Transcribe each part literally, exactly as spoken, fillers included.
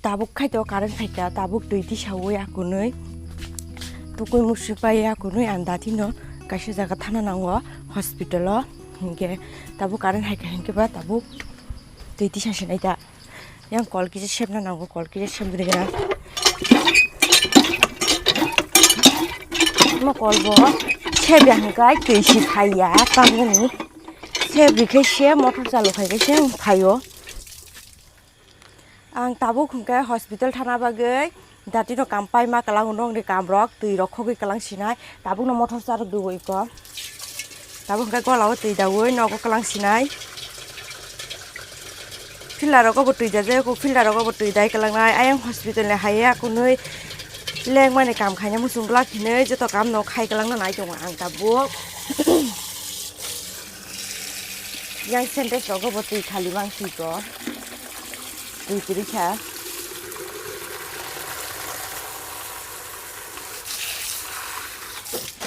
tabuk khai to current phaikha, tabuk twi tisaui akunui, tukui musi pai akunui ang datino kaisa jaga thana nango hospital o, hinkhe tabuk current phaikha hinkhe ba tabuk twi tisa sinai da. Yang kol kisa sebna nango, kol kisa sebri gra. Mo kol bo sebya hingkai twi si phaiya, tamoni sebri khe se motor chalu khai khe se phaio. Ang tabuk hingke hospital thana bagwi datino kam paima kwlango, nokni kam rok twi rok khogwi kwlang sinai, tabukno motor charwk dugo iko. Tabuk hingke golao twi daui nogo kwlang sinai. Filter rogo bo twi dajai, filter rogo bo twi dai kwlangnai. Ayang hospital ni haiya kunui lengmani kam khaina muchung glak hinui joto kam no khai kwlangna nai tongo ang tabuk. Yang Sintex rogo bo twi khali mang twi ko. Twi kwrwi kha.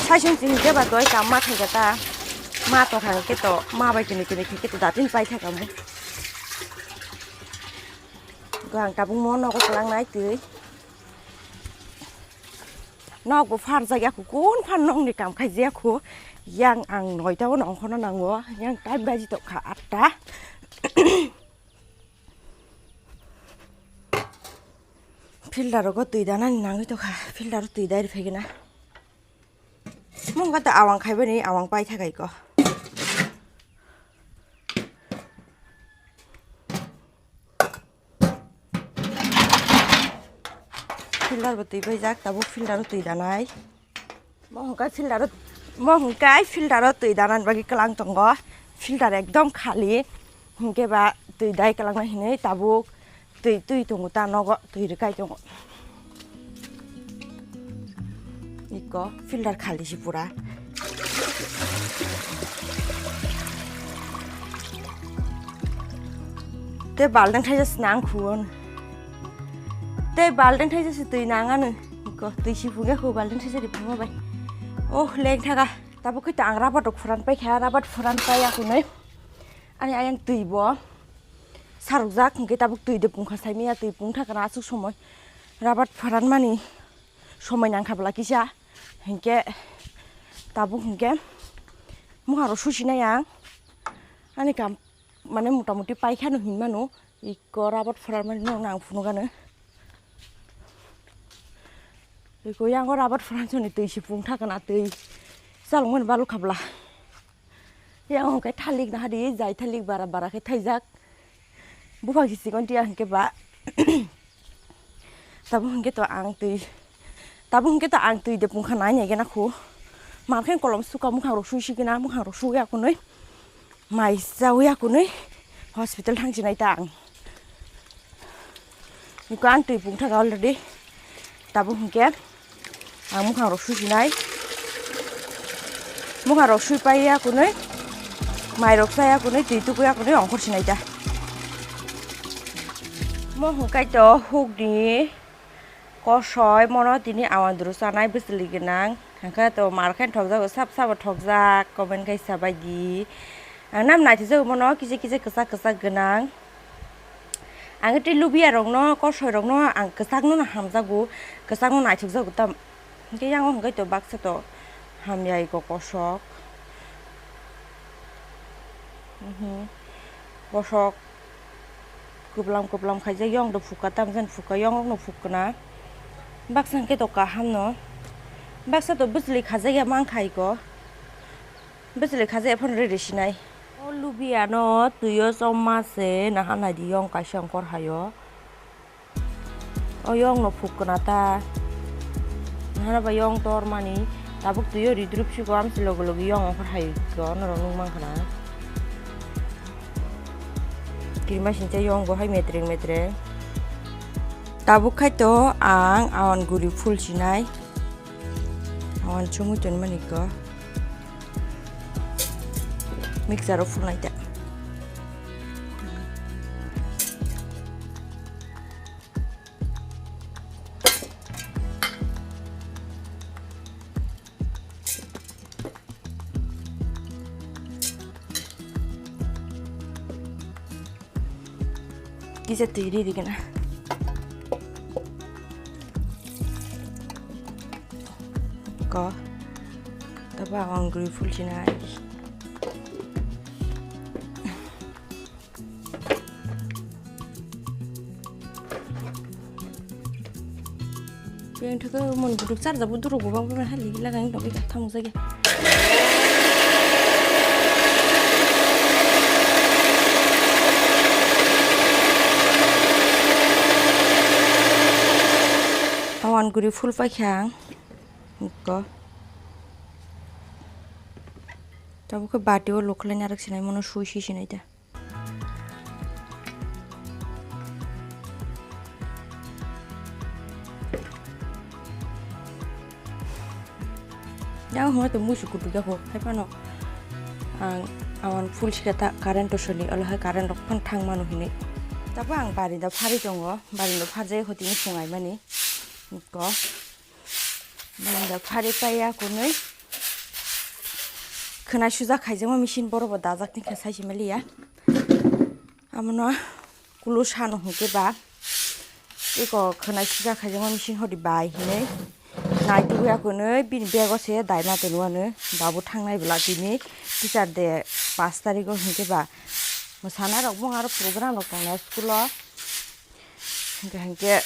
Saisung chini jeba doi kam ma khaika ta. Ma to thang ke to, ma bai kini kini khe to datin pai thaka mo. Go ang tabuk mo nogo kwlang nai twi. Nok bo pharjak ya khu, kun phan nokni kam khai ya khu. Yang ang noita o nongkhono nango, yang time baji tokha atta. Filter rogo twi danani nangwi tokha, filter o twi dai rwphai gana. Mungkha ta awang khaibani, awang pai thakai ko. Filter bo twi paijak, tabuk filter o twi danai. Mo hwnkhai filter o, mo hwnkhai filter o twi danani bagwi kwlang tongo. Filter ekdom khali. Hinkhe ba twi dai kwlangna hinwi tabuk twi, twi tongo ta nogo, twi rwkai tongo. Iko filter khali si pura. Te baldeng thaisa se nang khu on. Te baldeng thaisa se twi nang ano. Iko twi si phunge khu baldeng thaisa ri phungo bai. Oh, leng thaga. Tabuk khe ta ang rabat rok phuran pai kha, rabat phuran pai ya kunui. Ani ayang twi bo sarukjak, hinkhe tabuk twi de pungkha saimanya, twi pungtha kana aswk somoi rabat pharanmani somoi nangkha bwla kisa, hinkhe tabuk hinkhe mukhang rok susinai ang, ani kam mane mota moti paikhano hinmano, iko rabat pharanmani no nang phunukgano, iko yango rabat pharansoni twi se pungtha kana twi chalokmani balukha bwla. Yang hwnkhe thalik nahadi, jai thalik bara bara khe thaijak. Buphang si chikon tiya hwnkhe ba. Tabuk hwnkhe to ang twi, tabuk hwnkhe to ang twi de pungkha nai nai gena khu. Mar khe kolom suka mukhang rok sui si gena, mukhang rok sui ya kunui. Mai chawi ya kunui. Hospital thang sinai ta ang. Niko ang twi pungthaka already. Tabuk hwnkhe ang mukhang rok susinai. Mukhang rok sui pai ya kunui. Mai rok cha ya kunui, twi tuku ya kunui ongkhor sinai ta. Mo hwnkhe to hukni kosoi mono tini awandru chanai bwchwlwi gwnang. Hwnkhe to mar khe thokjago, sab sabo thokjak, comment khe sabai di. Ang nam naithojago mono kisa kisa kwchak kwchak gwnang. Ang tei lubiyarokno, kosoirokno ang kwchakno hamjago, kwchakno naithokjago tam. Hwnkhe yang o hwnkhe to baksa to hamya iko kosok. Mhm. Kosok kwblam kwblam khaijak, yong do phukka tamjani phukka, yong rokno phukkana. Baksa hwnkhe to kahamno. Baksa to bwchwlwi khajak ya mankha iko. Bwchwlwi khajak ya phano riri sinai. O lubiyano twiyo chomma se naha naidi yong kaisa ongkhor haio. O yongno phukkana ta. Naha ba yong tormani. Tabuk twiyo ridrup siko amsi logo logo yong ongkhor haio norok nukmankha na. Kirima sincha yong bo hai metreng metreng. Tabuk khai to ang awan guri phul sinai. Awan chumui tonmani ko. Mixer o phulnai ta. Kisa twi ri ri gana. Ko. Tabo ang guri phul sinai. Yang thaka mon buduk charjak bo duruk bo bang bang hali lagang dong ita thamuk jagi. Awan guri phul paikha ang. Ko. Tabuk khe bati o lukhlai narak sinai mono sui si sinai ta. Yang hwnwi tong muisu kutuk ya ho, hai phano ang awan full sika ta current to soni, olo hai current rok phano thang mano hinwi. Tabuk ang barinda phari tongo, barinda pharjai hotini phungai mani. Ko. Barinda phari paiya kunui. Khwnai suja khaijakma machine boro bo dajak ni khe sai se maliya. Amono kulu sano hwnkhe ba. Eko khwnai suja khaijakma machine hodi bai hinui. Nai tubuya kunui bini bego se daima tongwano. Babu thangnai bwla tini teacher de pash tarikh o hwnkhe ba. Mwsana rok bung aro program rok tongnai school o. Hwnkhe hwnkhe.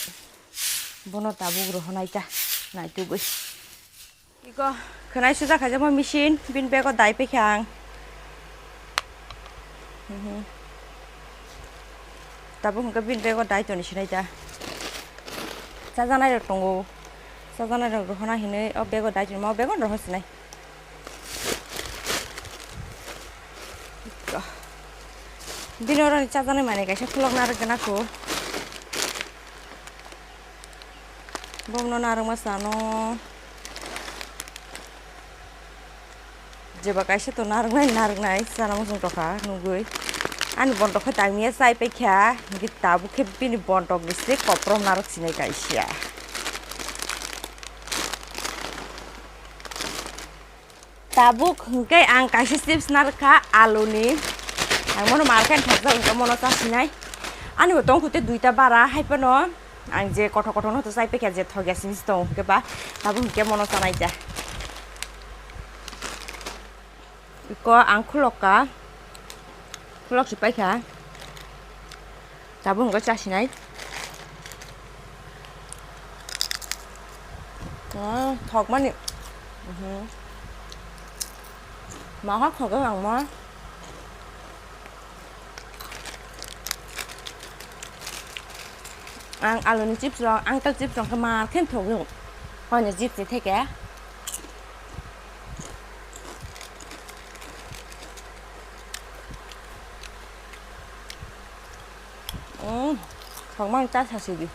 Bono tabuk rohonai ta, naitugwi. Iko, khwnai suja khaijakma machine, bini bego dai paikha ang. Mhm. Tabuk hwnkhe bini bego dai toni sinai ta. Chajanai rok tongo. Chajanai rok rohona hinwi o bego dai toni ma, o bego roho sinai. Bini oroni chajaknai manwi kaisa khulok narwk gana kho. Bomno narwkma chano. Jeba kaisa to narwknai narwknai chana muchung tokha nugwi. Ani bontok khe tangmiya chai paikha. Hwnkhe tabuk khe bini bontok ni se koprom narwk sinai kaisa. Tabuk hwnkhe ang kaisa chips narwkha aluni. Ang mono market thokjak hwnkhe mono chasinai. Ani bo tongkhu tei duita bara hai phano ang je kothok kothok no to chai paikha je thokya sini se tongo hwnkhe ba tabuk hwnkhe mono chanai ja. Iko ang khulokka. Khulok si paikha. Tabuk hwnkhe chasinai. Ah, thokmani. Mhm. Maha khogwi ang ma. Ang aluni chips rok, uncle chips rok khe mar khe thogwi. Honi chips ni theke. Mm, thokmani ta sasi di.